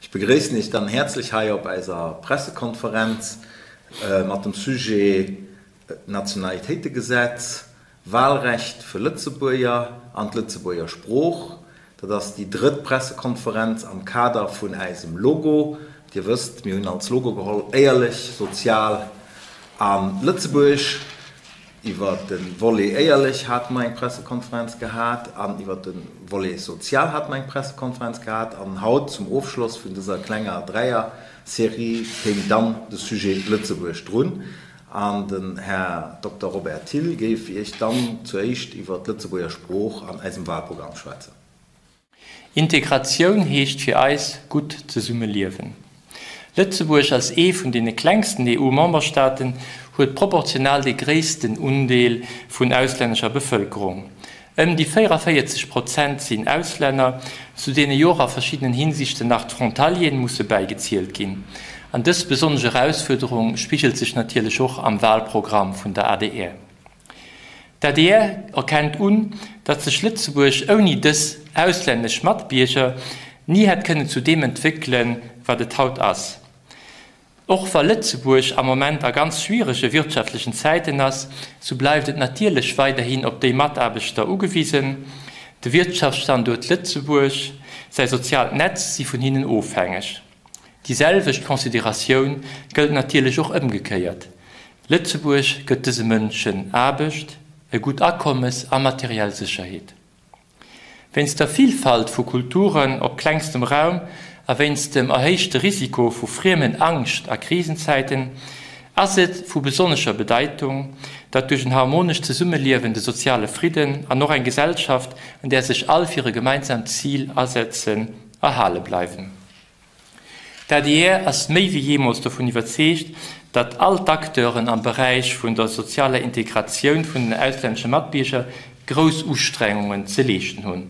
Ech begréissen Iech dann häerzlech hei op eiser Pressekonferenz mat dem Sujet Nationalitéitegesetz, Wahlrecht fir Lëtzebuerger an d'Lëtzebuerger Sprooch. Dat ass déi drëtt Pressekonferenz am Kader vun äisem Logo. Dir wësst, mir hunn als Logo geholl, Éierlech, sozial a lëtzebuergesch. Iwwer de Volet éierlech hate mer eng Pressekonferenz gehat an iwwer de Volet sozial hate mer eng Pressekonferenz gehat. An haut zum Ofschloss vun dëser klenger Dräier-Serie kéim dann de Sujet Lëtzebuerg drun. An den Här Dokter Robert Thill géif Iech dann zuéischt iwwer d'Lëtzebuerger Sprooch an eisem Wahlprogramm schwätzen. Integratioun heescht fir eis, gutt zesumme liewen. Lëtzebuerg als ee vun deene klengsten EU-Memberstaaten huet proportional dee gréissten Undeel vun auslännescher Bevëlkerung. Ëm déi 44 Prozent sinn Auslänner, zu deene jo och a verschiddenen Hinsichten nach d'Frontalieren musse bäigezielt ginn. An dës besonnesch Erausfuerderung spigelt sech natierlech och am Wahlprogramm vun der adr. D'adr erkennt un, datt sech Lëtzebuerg ouni dës auslännesch Matbierger ni hätt kënnen zu deem entwéckelen, wat et haut ass. Och wa Lëtzebuerg am Moment a ganz schwierege wirtschaftlechen Zäiten ass, sou bleift et natierlech weiderhin op déi Mataarbechter ugewisen. De Wirtschaftsstanduert Lëtzebuerg, säi soziaalt Netz si vun hinnen ofhängeg. Déi selwecht Consideratioun gëllt natierlech och ëmgekéiert. Lëtzebuerg gëtt dëse Mënschen Aarbecht, e gutt Akommes a materiell Sécherheet. Wéinst der Vilfalt vu Kulturen op klengstem Raum a wéinst dem erhéichte Risiko vu friemen Angscht a Krisenzäiten ass et vu besonnescher Bedeitung, datt duerch en harmonescht Zesummeliewen de soziale Fridden an och eng Gesellschaft, an där sech all fir e gemeinsamt Zil asetzen, erhale bleiwen. D'adr ass méi wéi jeemools dovun iwwerzeegt, datt all d'Acteuren am Beräich vun der sozialer Integratioun vun den auslännesche Matbierger grouss Ustrengungen ze leeschten hunn.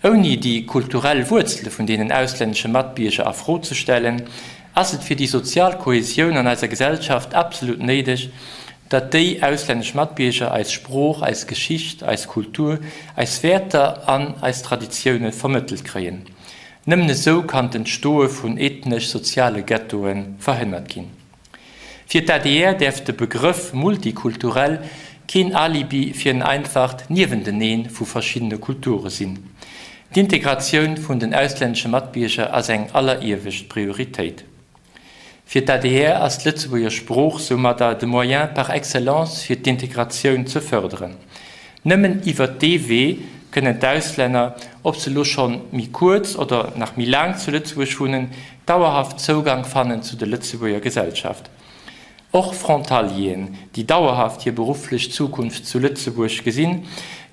Ouni déi kulturell Wuerzele vun deenen auslännesche Matbierger a Fro ze stellen, ass et fir déi sozial Kohäsioun an eiser Gesellschaft absolut néideg, datt déi auslännesch Matbierger eis Sprooch, eis Geschicht, eis Kultur, eis Wäerter an eis Traditioune vermëttelt kréien. Nëmmen esou kann d'Entstoe vun ethnesch-soziale Ghettoe verhënnert ginn. Fir d'ADR däerf de Begrëff multikulturell keen Alibi fir en einfacht Niewentenee vu verschiddene Kulture sinn. D'Integratioun vun den auslännesche Matbierger ass eng alleriewescht Prioritéit. Fir d'ADR ass d'Lëtzebuerger Sprooch soumadder de Moyen par excellence fir d'Integratioun ze fërderen. Nëmmen iwwert dee Wee kënnen d'Auslänner, ob se elo schonn méi kuerz oder nach méi laang zu Lëtzebuerg wunnen, dauerhaft Zougang fannen zu de Lëtzebuerger Gesellschaft. Och Frontalieren, déi dauerhaft hir berufflech Zukunft zu Lëtzebuerg gesinn,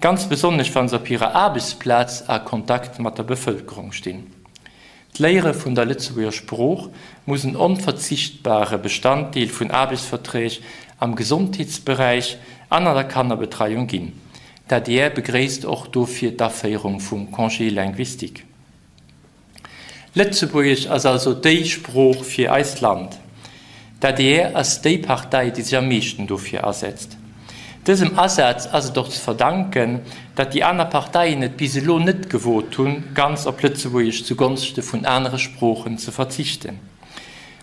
ganz besonnesch wa se op hirer Aarbechtsplaz a Kontakt mat der Bevëlkerung stinn. D'Léiere vun der Lëtzebuerger Sprooch muss en onverzichtbare Bestanddeel vun Aarbechtsverträg am Gesondheetsberäich an an der Kannerbetreiung ginn. D'adr begréisst och dofir d'Aféierung vum Congé linguistique. Lëtzebuergesch ass also déi Sprooch fir eist Land. D'adr ass déi Partei, déi sech am meeschten dofir asetzt. Dësem Asaz ass et och ze verdanken, datt déi aner Parteien et bis elo net gewot hunn, ganz op Lëtzebuergesch zu Gonschte vun anere Sproochen ze verzichten.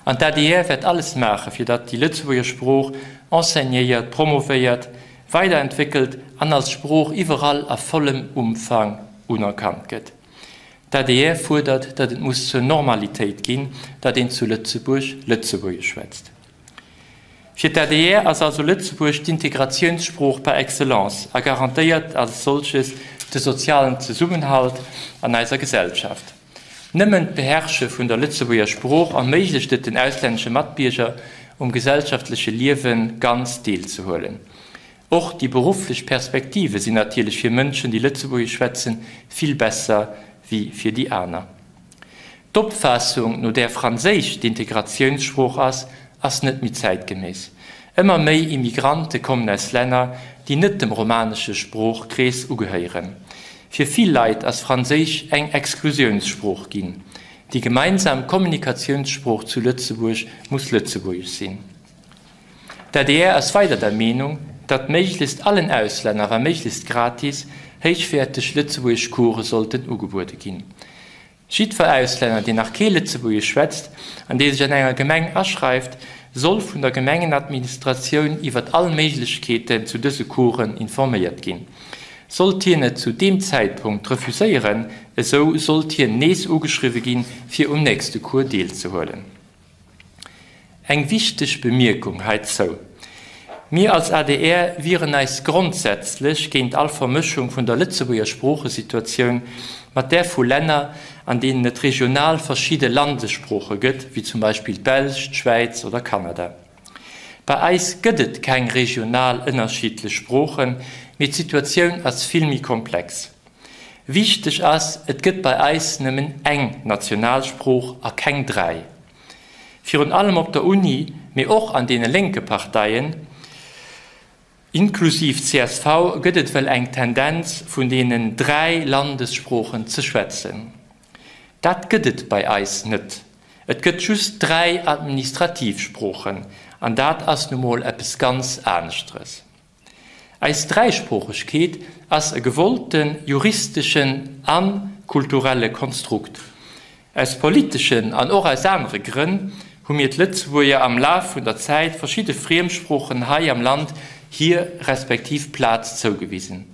An d'ADR wäert alles maachen, fir datt déi Lëtzebuerger Sprooch enseignéiert, promovéiert, weiderentwéckelt an als Sprooch iwwerall a vollem Umfang unerkannt gëtt. D'ADR fuerdert, datt et muss zur Normalitéit ginn, datt een zu Lëtzebuerg Lëtzebuergesch schwätzt. Fir d'ADR ass also Lëtzebuerg d'Integratiounssprooch par excellence a garantéiert als solches de sozialen Zesummenhalt an eiser Gesellschaft. Nëmmen d'Beherrsche vun der Lëtzebuerger Sprooch erméiglecht et den auslännesche Matbierger, um gesellschaftleche Liewe ganz deelzehuelen. Och déi berufflech Perspektive sinn natierlech fir Mënschen, déi Lëtzebuergesch schwätzen, vill besser wéi fir déi aner. D'Opfaassung, no där Franséisch d'Integratiounssprooch ass, ass net méi zäitgeméiss. Ëmmer méi Immigrante kommen aus Länner, déi net dem romanesche Sproochkrees ugehéieren. Fir vill Leit ass Franséisch eng Exklusiounssprooch ginn. Déi gemeinsam Kommunikatiounssprooch zu Lëtzebuerg muss Lëtzebuergesch sinn. D'ADR ass weider der Meenung, datt méiglechst allen Auslänner, wa méiglechst gratis, héichwäerteg lëtzebuergesch Course sollten ugebuede ginn. Jiddwer Auslänner, deen nach kee Lëtzebuergesch schwätzt an dee sech an enger Gemeng aschreift, soll vun der Gemengenadministratioun iwwert all Méiglechkeeten zu dëse Coursen informéiert ginn. Sollt hien et zu deem Zäitpunkt refuséieren, esou sollt hien nees ugeschriwwe ginn, fir um nächste Cours deelzehuelen. Eng wichteg Bemierkung heizou, Mir als adr wieren eis grondsätzlech géint all Vermëschung vun der Lëtzebuerger Sproochesituatioun mat där vu Länner, an deenen et regional verschidde Landessprooche gëtt, wéi zum Beispill d'Belsch, d'Schwäiz oder Kanada. Bei eis gëtt et keng regional ënnerschiddlech Sproochen, mee d'Situatioun ass vill méi komplex. Wichteg ass, Et gëtt bei eis nëmmen eng Nationalsprooch a keng 3. Virun allem op der Uni, mee och an deene lénke Parteien, inklusiv csv, gëtt et wëll eng Tendenz, vun deenen 3 Landessproochen ze schwätzen. Dat gëtt et bei eis net. Et gëtt just 3 administrativ Sproochen, an dat ass nu mol eppes ganz aneschteres. Eis Dräisproochegkeet ass e gewollten juristeschen a kulturelle Konstrukt. Aus politeschen an och aus anere Grënn hu mir d'Lëtzebuerger am Laf vun der Zäit verschidde Friemsproochen hei am Land hir respektiv Plaz zougewisen.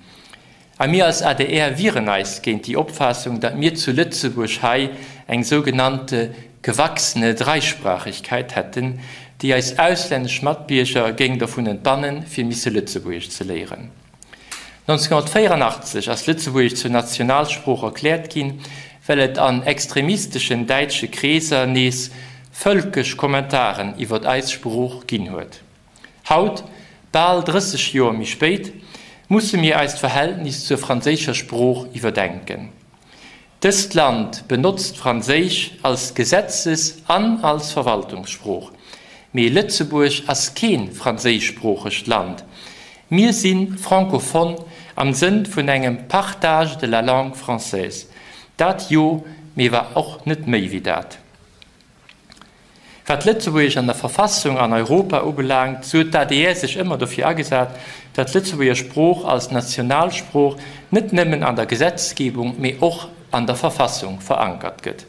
A mir als adr wieren eis géint déi Opfaassung, datt mir zu Lëtzebuerg hei eng sougenannte gewachsene Dreisprachigkeit hätten, déi eis auslännesch Matbierger géing dovun entbannen, fir misse Lëtzebuergesch ze léieren. 1984 ass Lëtzebuergesch zur Nationalsprooch erkläert ginn, well et an extremisteschen däitsche Kreeser nees vëlkesch Kommentaren iwwert eis Sprooch ginn huet. Haut, bal 30 Joer méi spéit, musse mir eist Verhältnis zur franséischer Sprooch iwwerdenken. Dëst Land benotzt Franséisch als Gesetzes an als Verwaltungssprooch. Mee Lëtzebuerg ass kee franséischsproochegt Land. Mir si francophone am Sënn vun engem Partage de la langue française. Dat jo, mee war och net méi wéi dat. Wat d'Lëtzebuergesch an der Verfassung an Europa ubelaangt, sou huet d'ADR sech ëmmer dofir agesat, datt d'Lëtzebuerger Sprooch als Nationalsprooch net nëmmen an der Gesetzgebung, mee och an der Verfassung verankert gëtt.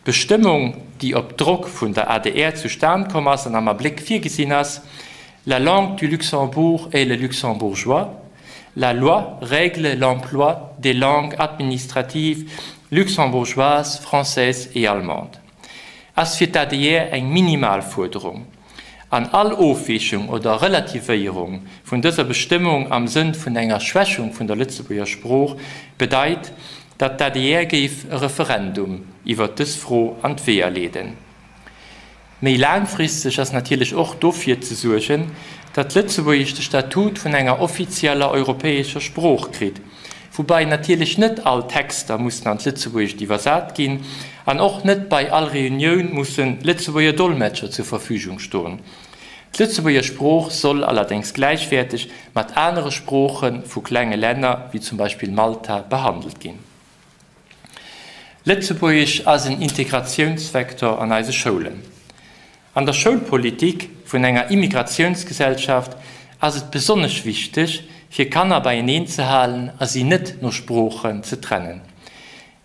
D'Bestëmmung, déi op Drock vun der adr zustan komm ass an am Abléck virgesinn ass, La langue du Luxembourg est le luxembourgeois, La loi règle l'emploi des langues administratives luxembourgeoises, françaises et allemandes. Ass fir d'ADR eng minimal Fuerderung. An all Ofweechung oder Relativéierung vun dëser Bestëmmung am Sënn vun enger Schwächung vun der Lëtzebuerger Sprooch bedeit, datt d'ADR géif e Referendum iwwert dës Fro an d'Weeër leeden. Méi laangfristeg ass natierlech och dofir ze suergen, datt Lëtzebuergesch de Statut vun enger offizieller europäescher Sprooch kritt, woubai natierlech net all Texter mussen an d'Lëtzebuergescht iwwersat ginn an och net bei all Reunioun musse Lëtzebuerger Dolmetscher zur Verfügung stoen. D'Lëtzebuerger Sprooch soll allerdéngs gläichwäerteg mat anere Sprooche vu klenge Länner, wéi zum Beispill Malta, behandelt ginn. Lëtzebuergesch ass en Integratiounsvektor an eise Schoulen. An der Schoulpolitik vun enger Immigratiounsgesellschaft ass et besonnesch wichteg, fir Kanner beieneen ze halen a si net no Sproochen ze trennen.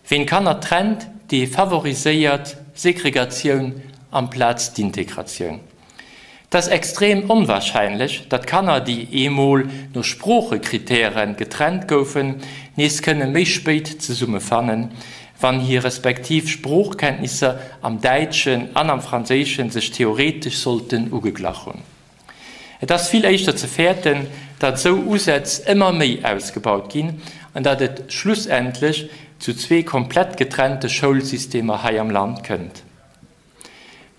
Ween Kanner trennt, dee favoriséiert Segregatioun amplaz d'Integratioun. Et ass extrem onwahrscheinlech, datt Kanner, déi eemol no Sproochekritäre getrennt goufen, nees kënne méi spéit zesummefannen, wann hir respektiv Sproochkenntnisser am Däitschen an am Franséischen sech theoretesch sollten ugeglach hunn. Et ass vill éischter ze fäerten, datt esou Usätz ëmmer méi ausgebaut ginn an datt et schlussendlech zu zwee komplett getrennte Schoulsystemer hei am Land kënnt.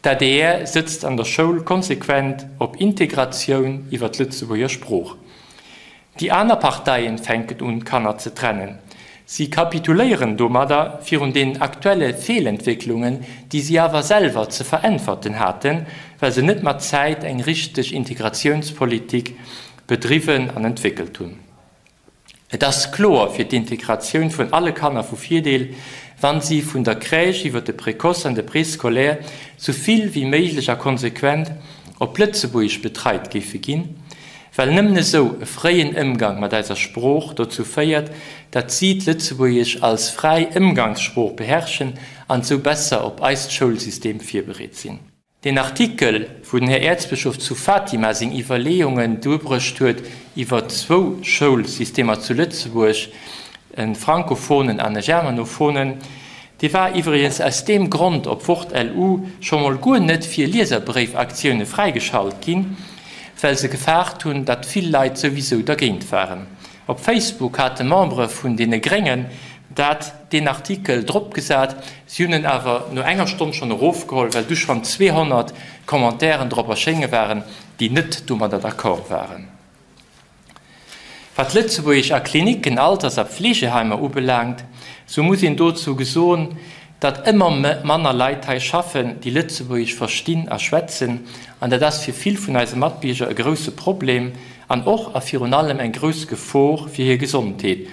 D'adr sëtzt an der Schoul konsequent op Integratioun iwwer d'Lëtzebuerger Sprooch. Déi aner Parteien fänken un d'Kanner ze trennen. Si kapituléieren domadder virun den aktuelle Feelentwécklungen, déi si awer selwer ze veräntwerten haten, well se net mat Zäit eng richteg Integratiounspolitik bedriwwen an entwéckelt hunn. Et ass kloer fir d'Integratioun vun alle Kanner vu Virdeel, wann si vun der Crèche iwwer de Précoce an de Préscolaire sou vill wéi méiglech a konsequent op Lëtzebuergesch betreit géife ginn. Well nëmmen esou e fréien Ëmgang mat eiser Sprooch dozou féiert, datt si d'Lëtzebuergesch als fräi Ëmgangssprooch beherrschen an esou besser op eist Schoulsystem virbereet sinn. Deen Artikel, wou den Här Äerzbëschof zu Fatima seng Iwwerleeungen duerbruecht huet iwwer zwou Schoulsystemer zu Lëtzebuerg, e frankophonen an e germanophonen, dee war iwwregens aus deem Grond op Wort-LU scho mol guer net fir Lieserbréifaktioune fräigeschalt ginn, well se gefaart hunn, datt vill Leit souwisou dergéint waren. Op Facebook hate Membere vun deene Gréngen dat deen Artikel drop gesat, si hunn en awer no enger Stonn schonn erofgeholl, well du schonn 200 Commentairen drop erschénge waren, déi net domadder d'accord waren. Wat Lëtzebuergesch a Klinicken, Alters a Pflegeheimer ubelaangt, sou muss een dozou gesoen, datt ëmmer manner Leit hei schaffen, déi Lëtzebuergesch verstinn a schwätzen, an dat ass fir vill vun eise Matbierger e grousse Problem an och a virun allem eng grouss Gefor fir hir Gesondheet,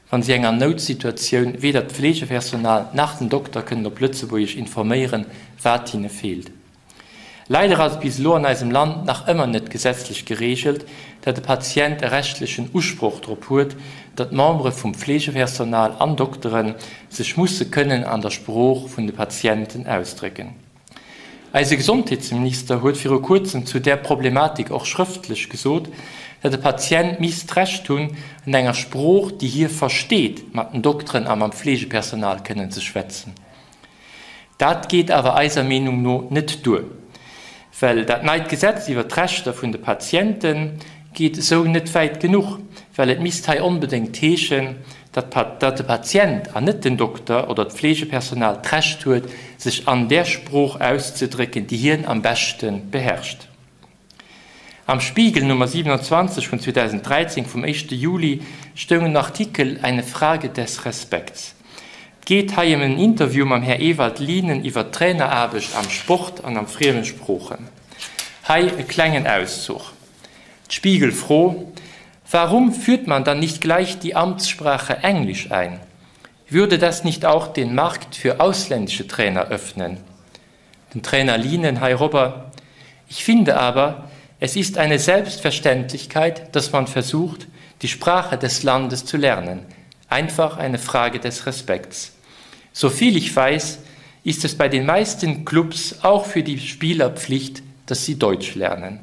wa si enger Noutsituatioun weder d'Pflegepersonal nach den Dokter kënnen op Lëtzebuergesch informéieren, wat hinne feelt. Leider ass et bis elo an eisem Land nach ëmmer net gesetzlech gereegelt, datt e Patient e rechtlechen Usproch drop huet, datt d'Membere vum Pflegepersonal an Doktere sech musse kënnen an der Sprooch vun de Patienten ausdrécken. Eise Gesondheetsminister huet viru kuerzem zu där Problematik och schrëftlech gesot, datt e Patient misst d'Recht hunn, an enger Sprooch, déi hie versteet, mat den Dokteren a mam Pflegepersonal kënnen ze schwätzen. Dat geet awer eiser Meenung no net duer, well dat neit Gesetz iwwert d'Rechter vun de Patiente geet esou net wäit genuch, well et misst hei onbedéngt heeschen, datt de Patient an net den Dokter oder d'Fleegepersonal d'Recht huet, sech an där Sprooch auszedrécken, déi hien am beschte beherrscht. Am Spiegel Nummer 27 vun 2013 vum éischte Juli stoung en Artikel Eine Frage des Respekts. 't geet hei em en Interview mam Här Ewald Lienen iwwer d'Traineraarbecht am Sport an am frieme Sproochen. Hei e klengen Auszuch. D'Spiegel-Fro, Warum führt man dann nicht gleich die Amtssprache Englisch ein? Würde das nicht auch den Markt für ausländische Trainer öffnen? Den Trainer Lienen heirobber. Ich finde aber, es ist eine Selbstverständlichkeit, dass man versucht, die Sprache des Landes zu lernen. Einfach eine Frage des Respekts. Soviel ich weiß, ist es bei den meisten Clubs auch für die Spielerpflicht, dass sie Deutsch lernen.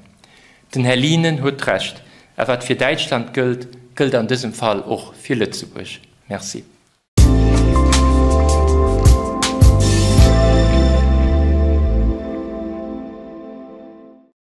Den Här Lienen huet Recht, a wat fir Däitschland gëllt, gëllt an dësem Fall och fir Lëtzebuerg. Merci.